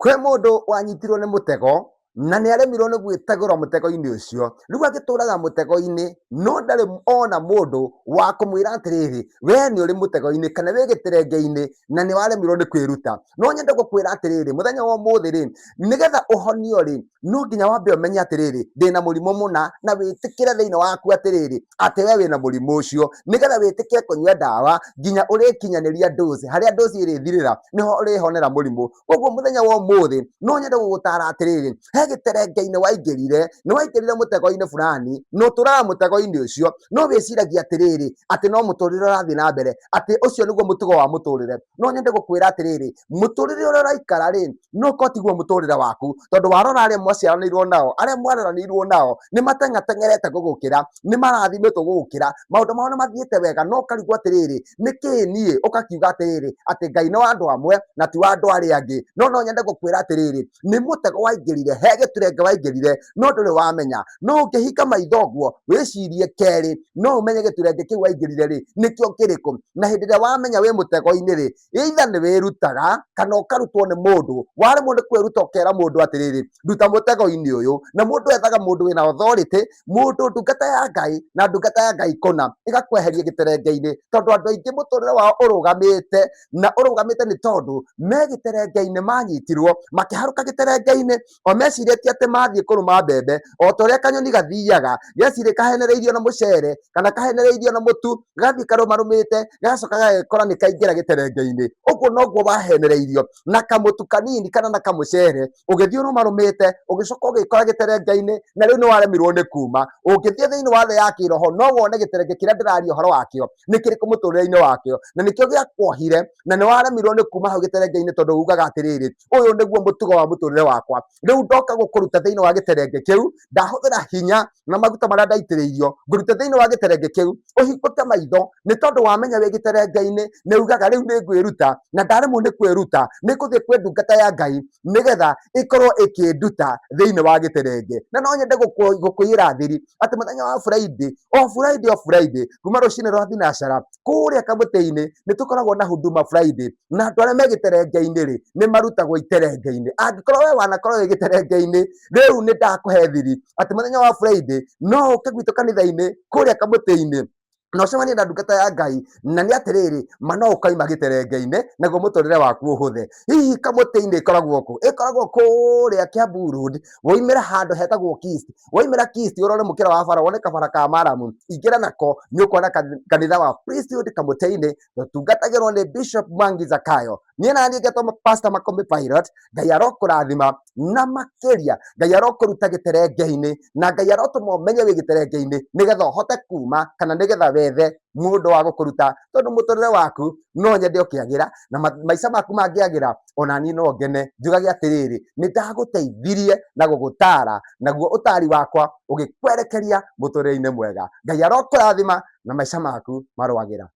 Kwĩ mũndũ wanyitirwo nĩ mũtego na nĩ aremirwo nĩ gwĩtegũra mũtego-inĩ ũcio. Rĩu agĩtũraga mũtego-inĩ no ndarĩ ona mũndũ wa kũmwĩra atĩrĩrĩ, we nĩ ũrĩ mũtego-inĩ kana wĩ gĩterenge-inĩ na nĩ waremirwo nĩ kwĩruta. No nyende gũkwĩra atĩrĩrĩ, mũthenya wa ũmũthĩ rĩ, nĩgetha ũhonio rĩ, no nginya wambe ũmenye atĩrĩrĩ, ndĩna mũrimũ mũna, na wĩtĩkĩre thĩinĩ waku atĩrĩrĩ, atĩ we wĩna mũrimũ ũcio, nĩgetha wĩtĩkĩre kũnyua ndawa nginya ũrĩkinyanĩria dose, harĩa dose ĩrĩthirĩra nĩho ũrĩhonera mũrimũ. Koguo mũthenya wa ũmũthĩ no nyende gũgũtara atĩrĩrĩ, he gĩterenge-inĩ waingĩrire, nĩ waingĩrire mũtego-inĩ fulani, na ũtũraga mũtego-inĩ ũcio, no wĩciragia atĩrĩrĩ, atĩ no mũtũrĩre ũrathiĩ na mbere, atĩ ũcio nĩguo mũtugo wa mũtũrĩre. No nyende gũkwĩra atĩrĩrĩ, mũtũrĩre ũrĩa ũraikara rĩ, no korwo tiguo mũtũrĩre waku, tondũ warora arĩa mwaciaranĩirwo nao, arĩa mwareranĩirwo nao, nĩ mateng'ateng'erete gũgũkĩra, nĩ marathimĩtwo gũgũkĩra, maũndũ mao nĩ mathiĩte wega, no ũkarigwo atĩrĩrĩ, nĩkĩ niĩ? Ũkakiuga atĩrĩrĩ, atĩ Ngai nĩ wa andũ amwe na ti wa andũ arĩa angĩ. No no nyende gũkwĩra atĩrĩrĩ, nĩ mũtego waingĩrire, he gĩturenge waingĩrire, no ndũrĩ wamenya. No ũngĩhinga maitho ũguo, wĩcirie kerĩ, no ũmenye gĩturenge kĩu waingĩrire rĩ, nĩkĩo kĩrĩkũ. Na hĩndĩ ĩrĩa wamenya wĩ mũtego-inĩ rĩ, either nĩ wĩrutaga kana ũkarutwo nĩ mũndũ. Waremwo nĩ kwĩruta ũkera mũndũ atĩrĩrĩ, nduta mũtego-inĩ ũyũ. Na mũndũ ethaga mũndũ wĩna authority, mũndũ ndungata ya Ngai, na ndungata ya Ngai kũna, ĩgakweheria gĩterenge-inĩ. Tondũ andũ aingĩ mũtũrĩre wao ũrũgamĩte, na ũrũgamĩte nĩ tondũ me gĩterenge-inĩ manyitirwo, makĩharũka gĩterenge-inĩ, o mecirĩtie atĩ mathiĩ kũrũma mbembe, o ta ũrĩa kanyoni gathiaga, gecirĩ kahenereirio na mũcere, kana kahenereirio na mũtu, gathiĩ karũmarũmĩte, gagacoka gagekora nĩ kaingĩra gĩterenge-inĩ. Ũguo noguo wahenereirio na kamũtu kanini kana na kamũcere, ũgĩthiĩ ũrũmarũmĩte, ũgĩcoka ũgĩkora gĩterenge-inĩ, na rĩu nĩ waremirwo nĩ kuma. Ũngĩthiĩ thĩinĩ wa thĩ ya kĩroho, no wone gĩterenge kĩrĩa ndĩraria ũhoro wakĩo, nĩ kĩrĩkũ mũtũrĩre-inĩ wakĩo, na nĩkĩo gĩakuohire, na nĩ waremirwo nĩ kuma hau gĩterenge-inĩ tondũ ugaga atĩrĩrĩ, ũyũ nĩguo mũtugo wa mũtũrĩre wakwa. Rĩu ndoka gũkũruta thĩinĩ wa gĩterenge kĩu, ndahũthĩra hinya na maguta marĩa ndaitĩrĩirio, ngũrute thĩinĩ wa gĩterenge kĩu, ũhingũke maitho, nĩ tondũ wamenya wĩ gĩterenge-inĩ, nĩ ugaga rĩu nĩ ngwĩruta, na ndaremwo nĩ kwĩruta, nĩ ngũthiĩ kwĩ ndungata ya Ngai, nĩgetha ĩkorwo ĩkĩnduta thĩinĩ wa gĩterenge. Na no nyende gũkũiyĩra thiri, atĩ mũthenya wa Friday, o Friday o Friday, kuma rũcinĩ rwa thinacara, kũrĩa kamũtĩ-inĩ, nĩ tũkoragwo na huduma Friday, na andũ arĩa me gĩterenge-inĩ rĩ, nĩ marutagwo iterenge-inĩ. Angĩkorwo we wanakorwo wĩ gĩterenge-inĩ, rĩu nĩ ndakũhe thiri, atĩ mũthenya wa Friday, no ũke gwitũ kanitha-inĩ, kũrĩa kamũtĩ-inĩ, na ũcemanie na ndungata ya Ngai, na nĩ atĩrĩrĩ, ma no ũkaima gĩterenge-inĩ, naguo mũtũrĩre waku ũhũthe. Hihi kamũtĩ-inĩ ĩkoragwo kũ? Ĩkoragwo kũrĩa Kiambu Road, woimĩra handũ hetagwo Kist, woimĩra Kist ũrore mũkĩra wa bara wone kabara ka maramu, ingĩra nako, nĩ ũkuona kanitha wa Priesthood Kamũtĩ-inĩ, tũtungatagĩrwo nĩ Bishop Mwangi Zakayo. Niĩ na niĩ ngetwo Pastor Makũmbĩ Pilot, Ngai arokũrathima na makĩria, Ngai arokũruta gĩterenge-inĩ, na Ngai arotũma ũmenye wĩ gĩterenge-inĩ, nĩgetha ũhote kuma kana nĩgetha wethe mũndũ wa gũkũruta, tondũ mũtũrĩre waku no nyende ũkĩagĩra, na maica maku mangĩagĩra, ona niĩ no ngene, njugage atĩrĩrĩ, nĩ ndagũteithirie na gũgũtara, naguo ũtari wakwa ũgĩkwerekeria mũtũrĩre-inĩ mwega. Ngai arokũrathima na maica maku maroagĩra.